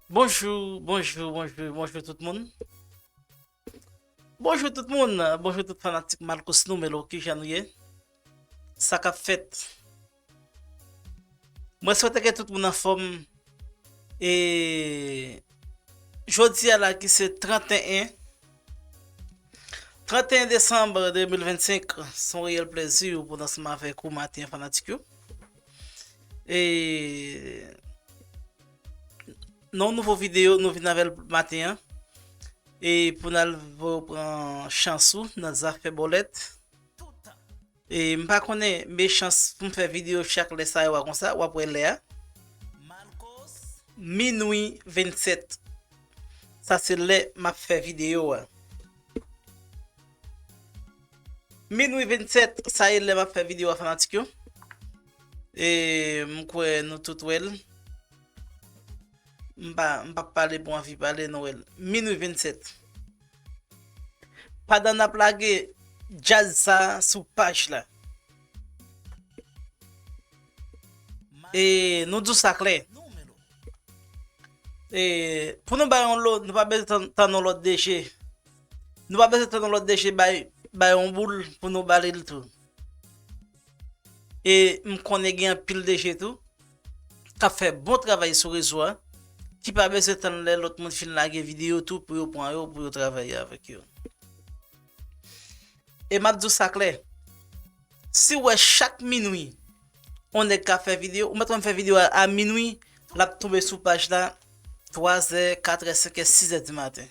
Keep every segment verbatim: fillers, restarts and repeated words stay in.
Bonjou, bonjou, bonjou, bonjou tout moun. Bonjou tout moun, bonjou tout fanatik Malcos Numelo, kijan nou ye? Sa k ap fèt? Mwen swete ke tout moun anfòm. E jodi a la ki se trannteyen, trannteyen desanm de mil vennsenk, se yon reyèl plezi pou n ansanm avèk ou maten an fanatik yo. E nan yon nouvo videyo, nou vin avè l maten an. E pou n al voye w pran chans ou nan zafè bòlèt. E m pa konnen, men chans pou m fè videyo chak lè sa yo a konsa, w ap wè lè a. Minwi vennsèt. Sa se lè m ap fè videyo a. Minwi vennsèt, sa e lè m ap fè videyo a fanatik yo. E m kwè nou tout wè l. M pa, m p ap pale pou anvi pale, nou wè l. Minwi vennsèt. Pandan n ap lage djaz sa sou paj la. E nou di w sa klè. E pou nou bay yon lòt, nou pa bezwen tann, tann yon lòt D J. Nou pa bezwen tann yon lòt D J bay, bay yon boul pou nou ba li l tou. E m konnen gen anpil D J tou k ap fè bon travay sou rezo a, ki pa bezwen tann lè lòt moun fin lage videyo tou pou yo pran yo, pou yo travay avèk yo. E m ap di w sa klè, si w wè chak minwi, yon nèg ka fè videyo, ou mèt wè m fè videyo a, a minwi, l ap tonbe sou paj la, twazè, katrè, senkè, sizè di maten.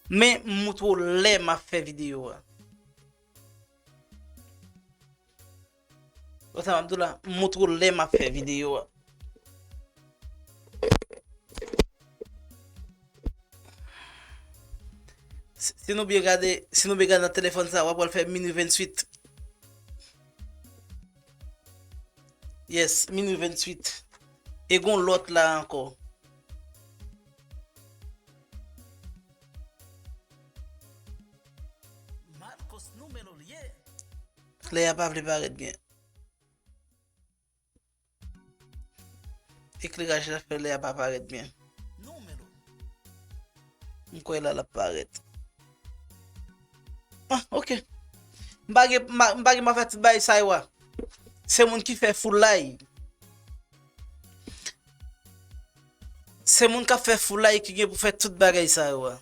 Men, m moutre w lè m ap fè videyo a. Wè sa m ap di w la, m moutre w lè m ap fè videyo a. Si, si nou byen gade, si nou byen gade nan telefòn sa, w ap wè l fè minwi venntwit. Yes, minwi venntwit. E gon lòt la ankò. Klè a pa vle parèt byen. Ekleraj la fè lè a pa parèt byen. M kwè la l ap parèt. Ah, ok. M pa gen, m pa, m pa gen pou fè tout bagay sa yo a. Se moun ki fè foulay. Se moun k ap fè foulay ki gen pou fè tout bagay sa yo a.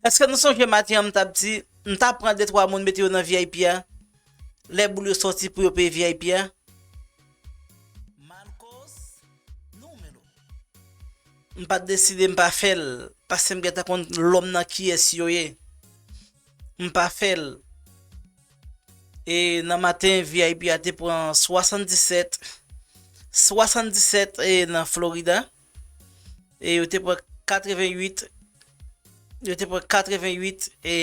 Èske nou sonje maten an m t ap di, m t ap pran de twa moun mete yo nan V I P a? Lè boul yo sòti pou yo peye V I P a? M pa t deside m pa fè l, paske m gentan konn lòm nan kiyès yo ye. M pa fè l. E nan maten, V I P a te pran swasanndisèt, swasanndisèt, e nan Florida. E yo te pran katreventuit, yo te pran katreventuit, e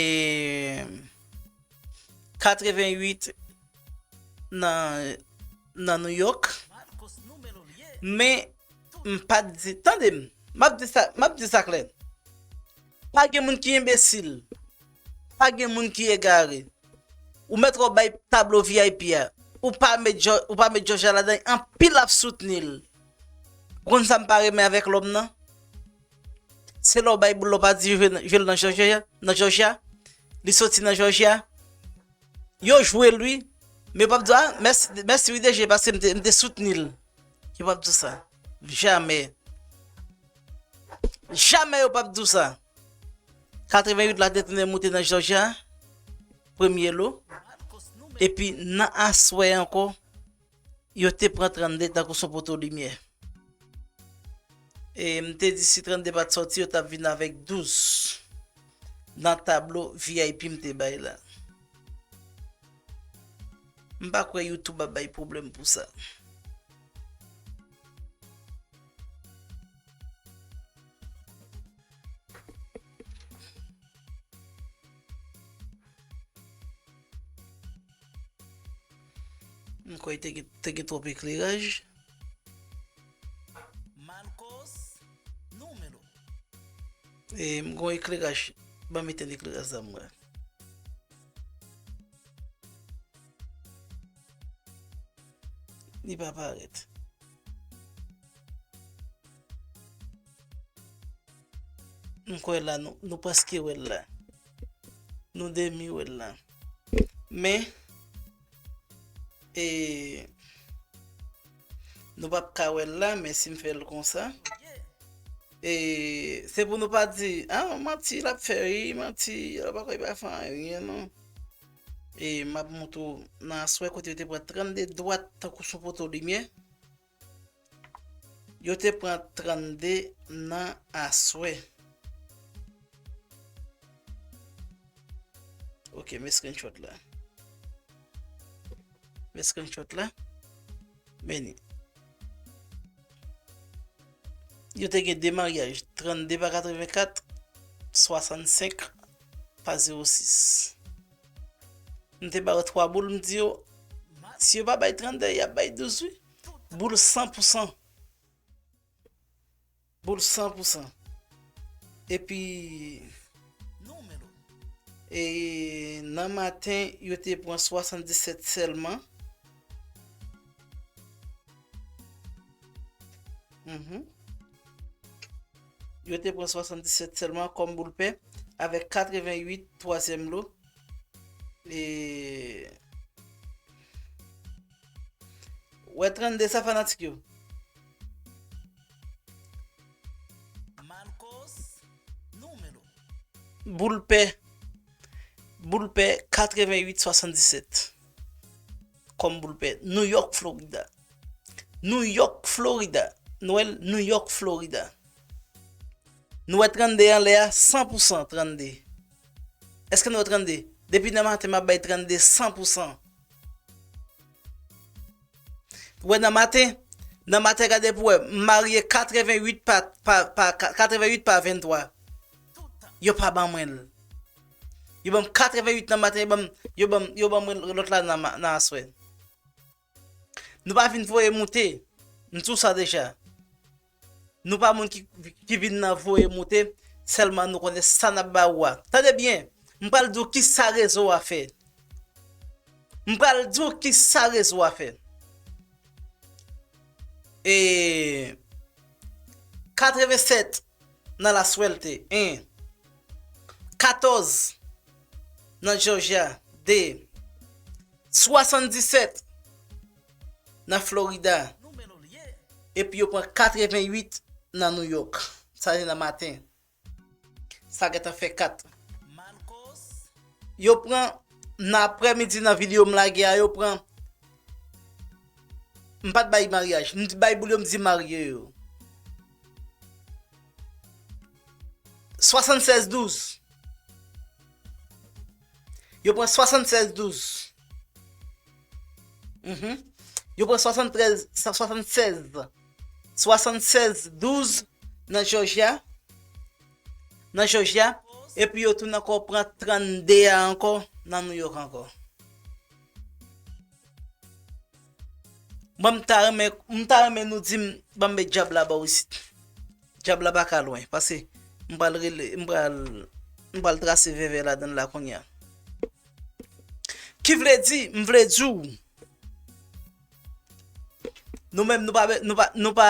katreventuit nan, nan New York. Men, m pa t di, tande m, m ap di sa, m ap di sa klè. Pa gen moun ki enbesil. Pa gen moun ki egare. Ou mèt wè w bay tablo V I P a. Ou pa met Jò-, ou pa met Jòjya ladan, anpil ap soutni l. Ou konn sa m pa renmen avèk lòm nan? Se lè w bay boul la, w pa di jwe, jwe l nan Jòjya, nan Jòjya. Li soti nan Jòjya. Yo jwe l wi. Men yo p ap di, "Ah, mèsi, mèsi wi D J, paske m te, m te soutni l." Yo p ap di w sa. Jamè. Jamè yo p ap di w sa. Katreventuit la te tounen moute nan Jòjya, premye lo. Epi nan aswè ankò, yo te pran trannde tankou se yon poto limyè. E m te di si trannde pa t sòti, yo t ap vin avèk douz nan tablo V I P m te bay la. M pa kwè YouTube ap bay pwoblèm pou sa. M kwè te gen, te gen twòp ekleraj. E m gon ekleraj. Ban m etenn ekleraj sa m wè. Li pa parèt. M kwè la, nou, nou prèske wè l la. Nou demi wè l la. Men, e, nou p ap ka wè l la, men si m fè l konsa, e, se pou nou pa di, a, manti l ap fè, wi, manti, l ap fè, li pa fè anyen, non. E, m ap montre w nan aswè kote yo te pran trannde dwat tankou sou poto limyè. Yo te pran trannde nan aswè. Ok, men screenshot la. Men screenshot la. Men li. Yo te gen de maryaj, trannde pa katrevenkat, swasannsenk pa zewo sis. M te ba yo twa boul, m di yo, si yo pa bay trannde, y ap bay douz, wi. Boul san pou san. Boul san pou san. Epi, e nan maten, yo te pran swasanndisèt sèlman. Mhm. Yo te pran swasanndisèt sèlman kòm boul pè, avèk katrevenwit twazyèm lo. E, wè trannde sa, fanatik yo. Boul pè. Boul pè katrevenwit swasanndisèt. Kòm boul pè. New York, Florida. New York, Florida. Nou wè l, New York, Florida. Nou wè trannde anlè a, san pou san trannde. Èske nou wè trannde? Depi nan maten, m ap bay trannde san pou san. Wè nan maten, nan maten, gade pou wè, m marye katrevenwit pa, pa, pa, katrevenwit pa venntwa. Yo pa ban mwen l. Yo ban m katrevenwit nan maten, yo ban m, yo ban m, yo ban mwen lòt la nan, ma- nan aswè. Nou pa vin voye moute. M di w sa deja. Nou pa moun ki, ki vin nan voye moute, sèlman nou konnen sa n ap ba ou a. Tande byen, m pral di w ki sa rezo a fè. M pral di w ki sa rezo a fè. E, katrevensèt nan Laswèlte, en. Katòz nan Georgia, de. Swasanndisèt nan Florida. Epi yo pran katrevenwit nan New York. Sa se nan maten. Sa gentan fè kat. Yo pran, nan aprèmidi, nan videyo m lage a, yo pran, m pa t bay maryaj. M di bay boul yo, m di marye yo. Swasannsèz douz. Yo pran swasannsèz douz. Mhm. Yo pran swasanntrèz, swasannsèz. Swasannsèz douz nan Georgia. Nan Georgia. Epi yo tounen ankò pran trannde a ankò nan New York ankò. Mwen, m ta renmen, m ta renmen nou di m, ban m met djab la ba w isit. Djab la pa ka lwen, paske m pral rele, m pral, m pral trase vèvè ladan l la kounye a. Ki vle di, m vle di w, nou menm, nou pa, nou pa, nou pa,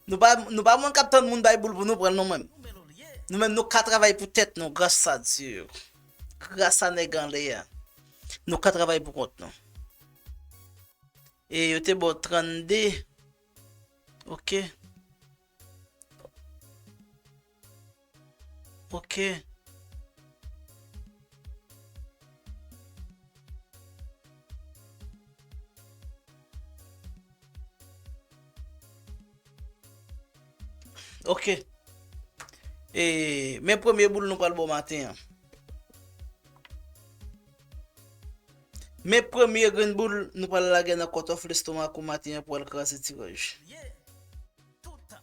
nou pa, nou pa moun k ap tann moun bay boul pou nou pran l, nou menm. Nou menm, nou ka travay pou tèt nou, gras a Dye. Gras a nèg anlè a. Nou ka travay pou kont nou. E yo te ba w trannde. Ok. Ok. Ok. E, men premye boul nou pral ba w maten an. Men premye grenn boul nou pral lage nan cut off lestomak ou maten an pou al kraze tiraj.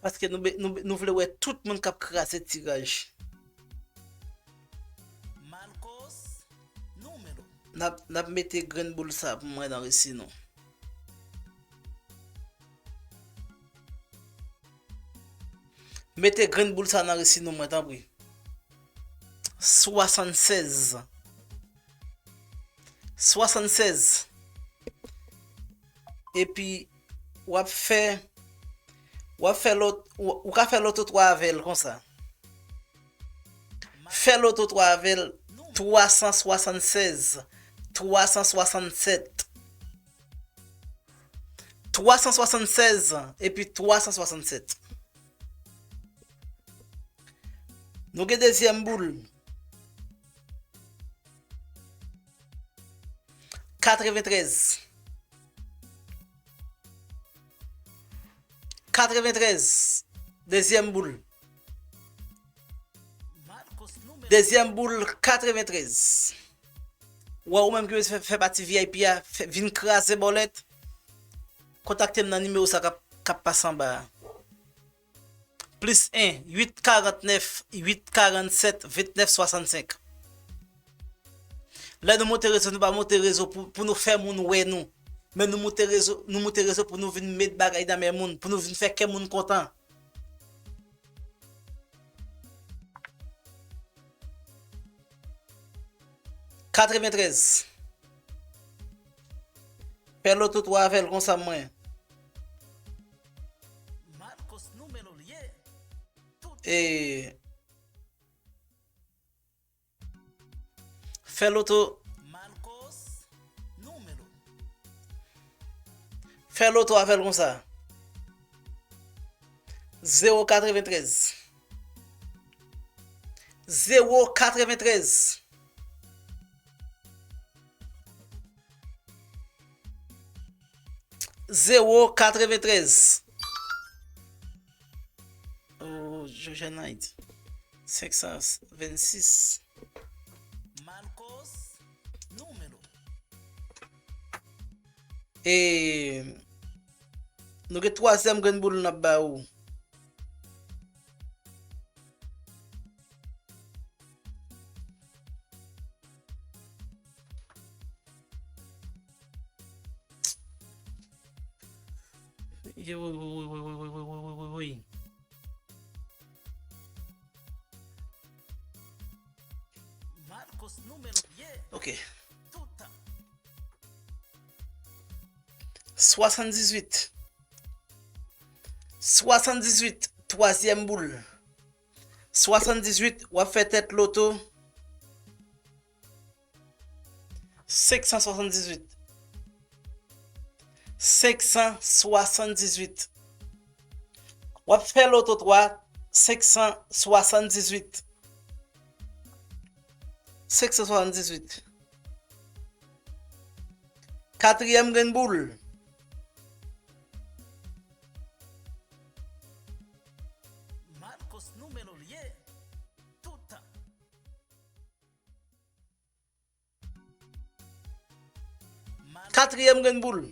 Paske nou, be- nou, nou vle wè tout moun k ap kraze tiraj. N ap, n ap mete grenn boul sa pou mwen nan resi nou. Mete grenn boul sa nan resi nou mwen, tanpri. Swasannsèz. Swasannsèz. epi w ap fè, w ap fè lot, ou, ou ka fè loto twa avè l konsa. Fè loto twa avè l, twa san swasannsèz, twa san swasannsèt, twa san swasannsèz epi twa san swasannsèt. Nou gen dezyèm boul. Katreventrèz. Katreventrèz. Dezyèm boul. Dezyèm boul, katreventrèz. Ou wè, ou menm ki bezwen fè, fè pati V I P a, fè, vin kraze bòlèt, kontakte m nan nimewo sa k ap, k ap pase anba a. Plis en, uit karantnèf, uit karannsèt, ventnèf swasannsenk. Lè nou monte rezo, nou pa monte rezo pou, pou nou fè moun wè nou. Men nou monte rezo, nou monte rezo pou nou vin met bagay nan men moun, pou nou vin fè kè moun kontan. Katreventrèz. Fè loto twa avè l konsa mwen. E fè loto. Fè loto avè l konsa. Zewo katreventrèz. Zewo katreventrèz. Zewo katreventrèz. Oh, Jojanayt. Senk san vennsis. E nou gen twazyèm grenn boul n ap ba ou. Ye, woy, woy, woy. Ok. Swasanndizuit. Swasanndizuit, twazyèm boul. Swasanndizuit, w ap fè tèt loto. Senk san swasanndizuit. Senk san swasanndizuit. W ap fè loto twa, senk san swasanndizuit. Senk san swasanndizuit. Katriyèm grenn boul. Katriyèm grenn boul.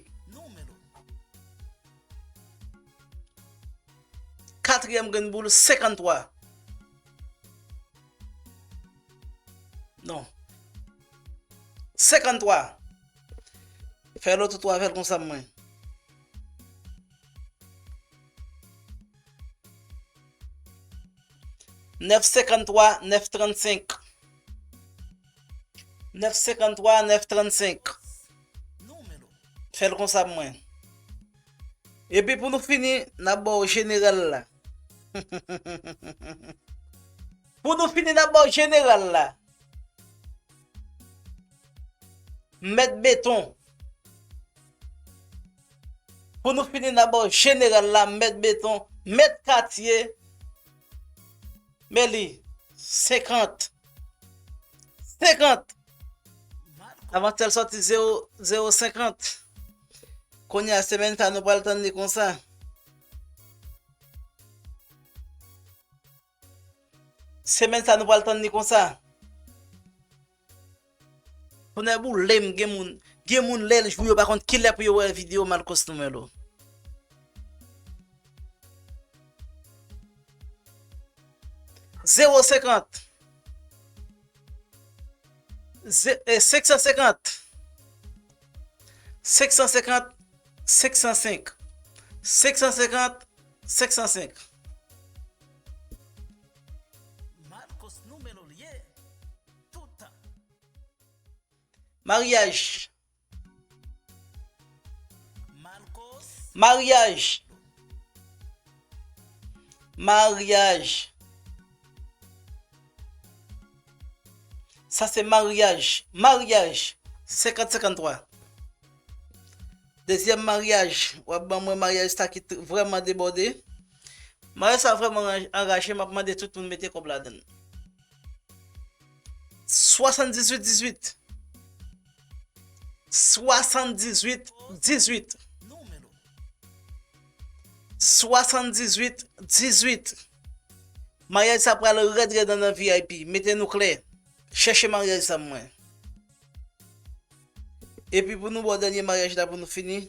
Katriyèm grenn boul, senkanntwa. Non. Senkanntwa. Fè loto twa avè l konsa mwen. Nèf senkanntwa, nèf trannsenk. Nèf senkanntwa, nèf trannsenk. Fè l konsa pou mwen. Epi pou nou fini, n ap ba w jeneral la. Pou nou fini, n ap ba w jeneral la. Mèt beton. Pou nou fini, n ap ba w jeneral la, mèt beton, mèt katye. Men li, senkant. Senkant. Avantyè l sòti zewo, zewo senkant. Kounye a, semèn sa, nou pral tann li konsa. Semèn sa, nou pral tann li konsa. Tonnè boule m, gen moun, gen moun lè l jou yo pa konn kilè pou yo wè videyo Marcos Numelo. Zewo senkant. Ze-, e, senk san senkant. Senk san senkant, senk san senk. Senk san senkant, senk san senk. Maryaj. Maryaj. Maryaj. Sa se maryaj. Maryaj. Senkant, senkanntwa. Dezyèm maryaj. W ap ban mwen maryaj sa ki t-, vrèman debòde. Maryaj sa vrèman anraj-, anraje. M ap mande tout moun mete kòb ladan l. Swasanndizuit dizuit. Swasanndizuit dizuit. Swasanndizuit dizuit. Maryaj sa pral rèd rèd anndan V I P. Mete nou klè. Chèche maryaj sa mwen. Epi pou nou ba w dènye maryaj la pou nou fini,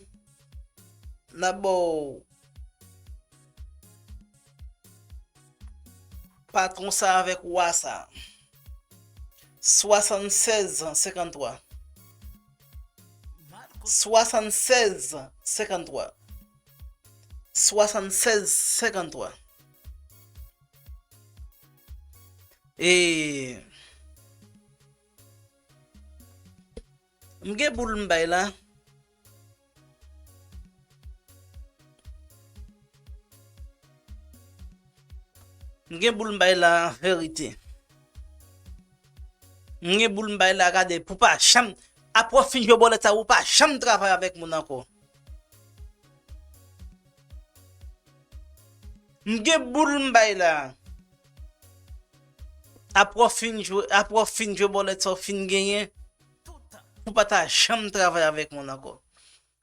n ap ba w patwon sa avèk wa sa. Swasannsèz senkanntwa. Swasannsèz senkanntwa. Swasannsèz senkanntwa. E m gen boul m bay la. M gen boul m bay la verite. M gen boul m bay la gade pou pa janm, apre w fin jwe bòlèt sa, ou pa janm travay avèk moun ankò. M gen boul m bay la. Apre w fin jwe, apre w fin jwe bòlèt sa w fin genyen, ou pa ta janm travay avèk moun ankò.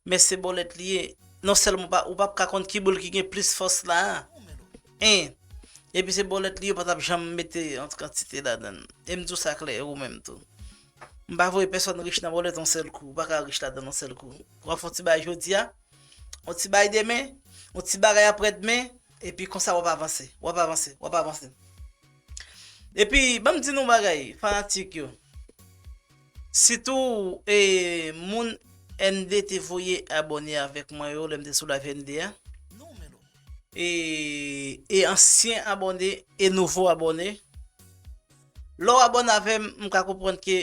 Men se bòlèt li ye. Non sèlman ou pa, ou p ap ka konn ki boul ki gen plis fòs la a. En. Epi se bòlèt li, ou pa t ap janm mete yon kantite ladan l. E m di w sa klè, ou menm tou. M pa voye pèsonn rich nan bòlèt yon sèl kou. Ou pa ka rich ladan l yon sèl kou. W ap fè yon ti bagay jodi a, yon ti bagay demen, yon ti bagay aprèdmen, epi konsa w ap avanse, w ap avanse, w ap avanse. Epi, ban m di nou bagay, fanatik yo. Sitou, e, moun N D te voye abòne avèk mwen yo, lè m te sou live N D a. E, e ansyen abòne, e nouvo abòne. Lè w abòne avè m, m ka konprann ke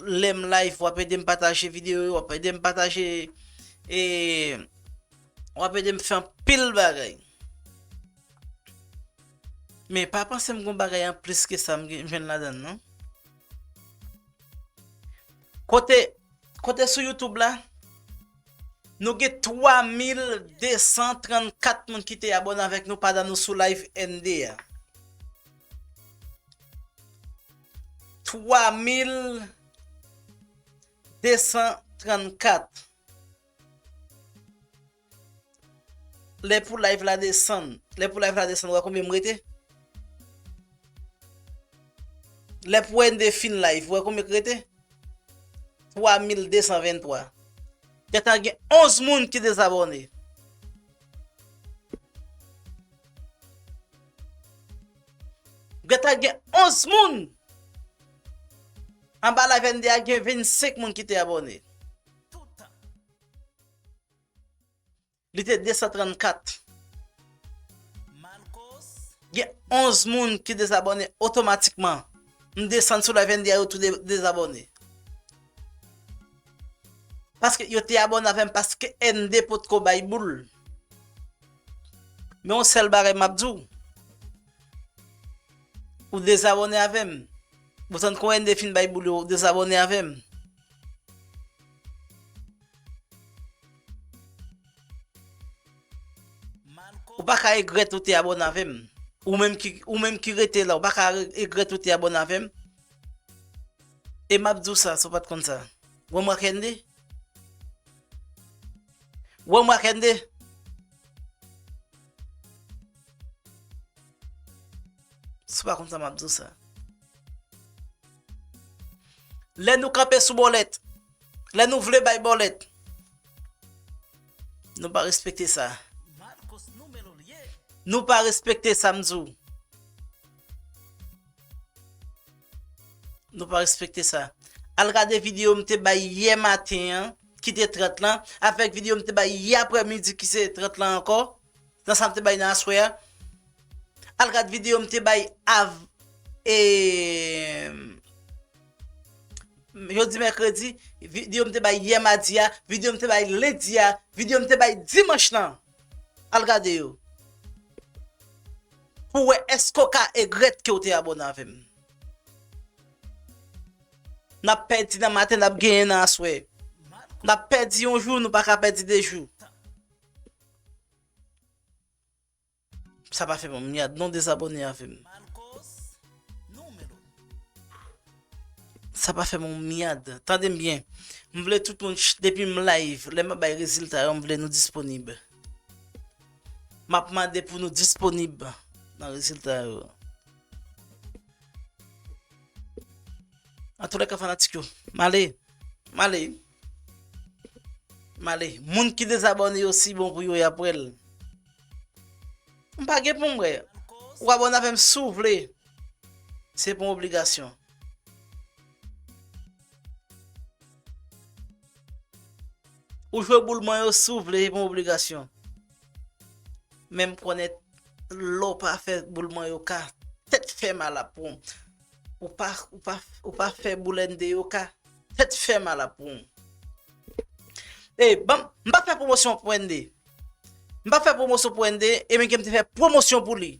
lè m live, w ap ede m pataje videyo yo, w ap ede m pataje, e, w ap ede m fè anpil bagay. Men pa panse m gon bagay anplis ke sa m gen, m jwenn ladan l, non. Kote, kote sou YouTube la, nou gen twa mil de san trannkat moun ki te abòne avèk nou pandan nou sou live N D a. Twa mil de san trannkat. Lè pou live la desann, lè pou live la desann, ou wè konbyen m rete? Lè pou N D fin live, ou wè konbyen k rete? Twa mil de san venntwa. Gentan gen onz moun ki dezabòne. Gentan gen onz moun. Anba live N D a gen vennsenk moun ki te abòne. Li te de san trannkat. Gen onz moun ki dezabòne otomatikman. M desann sou live N D a, yo tou de-, dezabòne. Paske yo te abòne avè m paske N D potko bay boul. Men yon sèl bagay m ap di w. Ou dezabòne avè m. Ou tann kon N D fin bay boul yo, ou dezabòne avè m. Ou pa ka regrèt ou te abòne avè m. Ou menm ki, ou menm ki rete la, ou pa ka re-, regrèt ou te abòne avè m. E m ap di w sa, si w pa t konn sa. Wè m ak N D. Wè m ak N D. Si w pa konn sa, m ap di w sa. Lè nou kanpe sou bòlèt, lè nou vle bay bòlèt, nou pa respekte sa. Nou pa respekte sa, m di w. Nou pa respekte sa. Al gade videyo m te bay yè maten an, ki te trant lan, avèk videyo m te bay yè aprèmidi, ki se trant lan ankò, nan sa m te bay nan aswè a. Al gad videyo m te bay av-, e, jodi mèkredi, videyo m te bay yè madi a, videyo m te bay lendi a, videyo m te bay dimanch lan. Al gade yo. Pou wè èske w ka egrèt ke w te abòne avè m. N ap pèdi nan maten, n ap genyen nan aswè. N ap pèdi yon jou, nou pa ka pèdi de jou. Sa pa fè m yon myad non dezabòne avè m. Sa pa fè m yon myad. Tande m byen. M vle tout moun, ch- depi m live, lè m ap bay rezilta yo, m vle nou disponib. M ap mande pou nou disponib nan rezilta yo. Antoulèka, fanatik yo, m ale, m ale, m ale. Moun ki dezabòne yo, si bon pou yo, y ap wè l. M pa gen pou m wè. Ou abòne avè m si w vle. Se pa yon obligasyon. Ou jwe boul mwen yo si w vle, se pa yon obligasyon. Men m konnen lè w pa fè boul mwen yo ka, tèt fè mal ap pran w. Ou pa, ou pa, ou pa fè boul N D yo ka, tèt fè mal ap pran w. E, ban m, m pa fè pwomosyon pou N D. M pa fè pwomosyon pou N D, e menm ke m te fè pwomosyon pou li.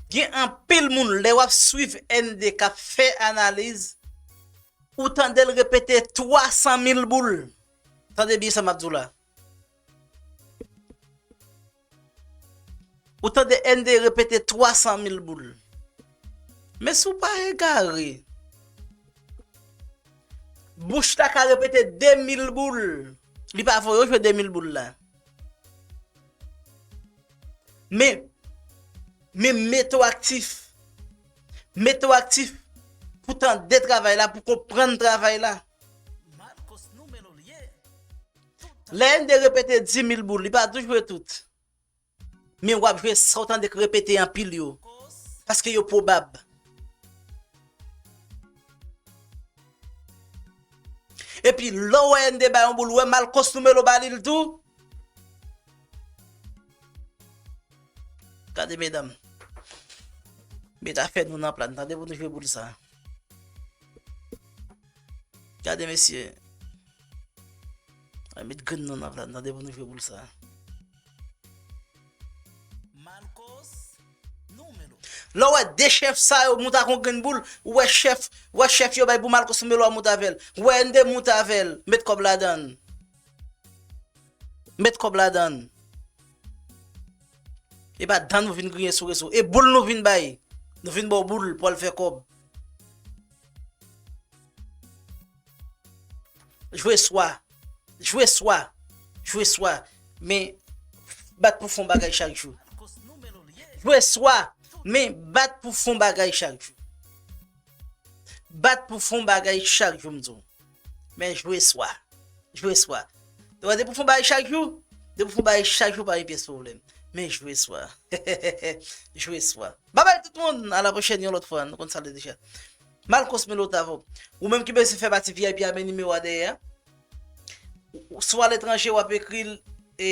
Gen anpil moun, lè w ap swiv N D k ap fè analiz, ou tande l repete twa san mil boul. Tande byen sa m ap di w la. Ou tande N D repete twa san mil boul. Men si w pa egare, bouch la ka repete de mil boul. Li pa voye w jwe de mil boul la. Men, men mete w aktif. Mete w aktif pou tande travay la, pou konprann travay la. Lè N D repete di mil boul, li pa tou jwe tout. Men w ap jwe sa w tande k repete anpil yo. Paske yo pwobab. Epi lè w wè N D bay yon boul, ou wè Malcos Numelo ba li l tou. Gade medam. Met afè nou nan pla, n tande pou nou jwe boul sa. Gade mesye. Ay, met grenn nou nan pla, n tande pou nou jwe boul sa. Lè w wè de chèf sa yo moute ak yon grenn boul, ou wè chèf, ou wè chèf yo bay pou Malcos Numelo a moute avè l. Ou wè N D moute avè l, met kòb ladan l. Met kòb ladan l. E pa dan nou vin griyen sou rezo. E boul nou vin bay. Nou vin ba w boul pou w al fè kòb. Jwe swa. Jwe swa. Jwe swa. Men bat pou fè yon bagay chak jou. Jwe swa. Men bat pou fè yon bagay chak jou. Bat pou fè yon bagay chak jou, m di w. Men jwe swa. Jwe swa. Ou wè, depi w fè yon bagay chak jou, depi w fè yon bagay chak jou, pa gen pyès pwoblèm. Men jwe swa. Jwe swa. Babay tout moun, a la pwochèn, yon lòt fwa, nou konn sa l ye deja. Malcos Numelo t avè w. Ou menm ki bezwen fè pati V I P a, men nimewo a dèyè a. Ou, si w aletranje, w ap ekri l, e,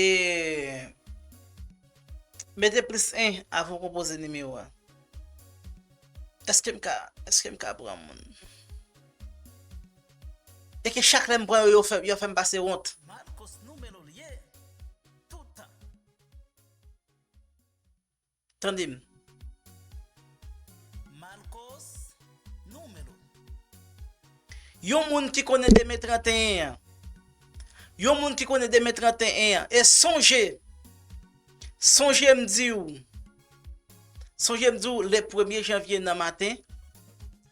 mete plis en avan w konpoze nimewo a. Èske m ka, èske m ka pran moun? E ke chak lè m pran yo, yo fè, yo fè m pase wont. Tande m. Yon moun ki konnen demen trannteyen an. Yon moun ki konnen demen trannteyen an. E sonje, sonje m di w, sonje m di w, le premye janvye nan maten,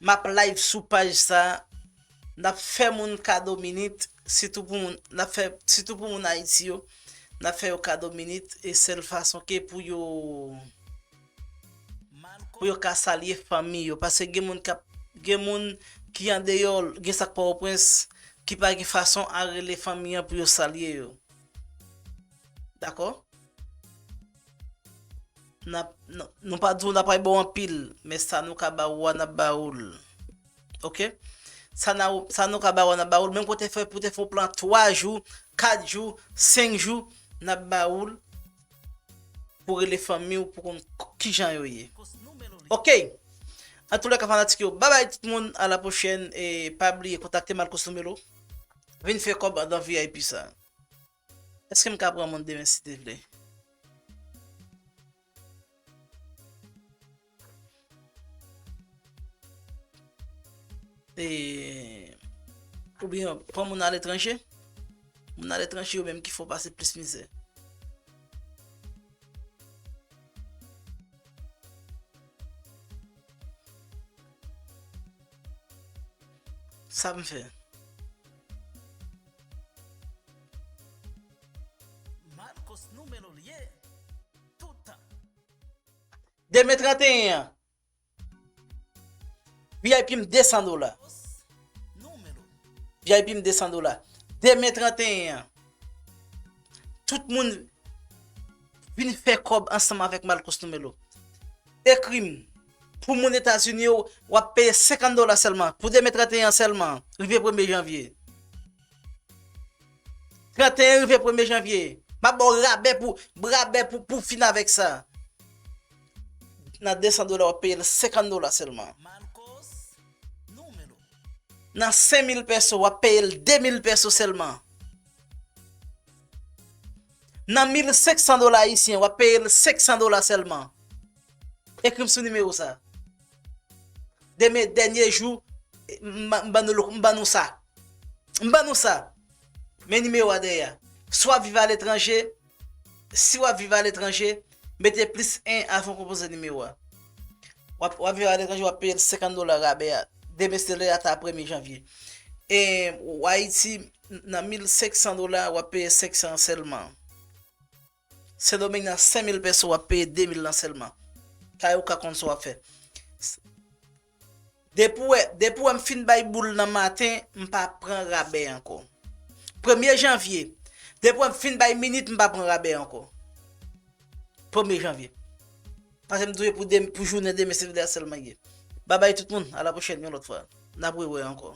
m ap live sou paj sa, n ap fè moun kado minit, sitou pou moun, n ap fè, sitou pou moun Ayiti yo, n ap fè yo kado minit, e sèl fason ke pou yo, pou yo ka salye fanmi yo, paske gen moun k ap, gen moun ki andeyò, gen sa k Pòtoprens, ki pa gen fason a rele fanmi an pou yo salye yo. Dakò? N ap, n-, nou pa di w n ap ba w anpil, men sa nou ka ba ou a, n ap ba ou l. Oke? Sa n a, sa nou ka ba ou a, n ap ba ou l. Menm kote fè, pou te fè yon plan twa jou, kat jou, senk jou, n ap ba ou l. Pou rele fanmi w, pou konn k-, kijan yo ye. Oke? Antoulèka, fanatik yo, babay tout moun, a la pwochèn, e pa bliye kontakte Malcos Numelo. Vin fè kòb andan V I P sa. Èske m ka pran moun demen, silvouplè? E, oubyen pran moun aletranje. Moun aletranje yo menm ki fè w pase plis mizè. Sa m fè. Malcos Numelo l ye, toutan. Demen trannteyen an, V I P m de san dola. V I P m de san dola. Demen trannteyen an, tout moun vin fè kòb ansanm avèk Malcos Numelo. Ekri m. Pou moun Etazini yo, w ap peye senkant dola sèlman. Pou demen trannteyen an sèlman, rive premye janvye. Trannteyen rive premye janvye. M ap ba w rabè pou, rabè pou, pou fin avèk sa. Nan de san dola, w ap peye l senkant dola sèlman. Nan senk mil pèso, w ap peye l de mil pèso sèlman. Nan mil senk san dola ayisyen, w ap peye l senk san dola sèlman. Ekri m sou nimewo sa. Demen, dènye jou, m, m ban nou, m ban nou sa. M ban nou sa. Men nimewo a dèyè a. Si w ap viv aletranje, si w ap viv aletranje, mete plis en avan w konpoze nimewo a. W ap, w ap viv aletranje, w ap peye l senkant dola rabè a. Demen se le data premye janvye. E w Ayiti, nan mil senk san dola, w ap peye senk san sèlman. Sendomeng nan senk mil pèso, w ap peye de mil lan sèlman. Kay ou ka konn sa w ap fè. Depi w wè, depi w wè m fin bay boul nan maten, m pa pran rabè ankò. Premye janvye, depi w wè m fin bay minit, m pa pran rabè ankò. Premye janvye. Paske m di w pou, pou jounen demen, se vle a sèlman ye. Babay tout moun, a la pwochèn, yon lòt fwa. N ap rewè ankò.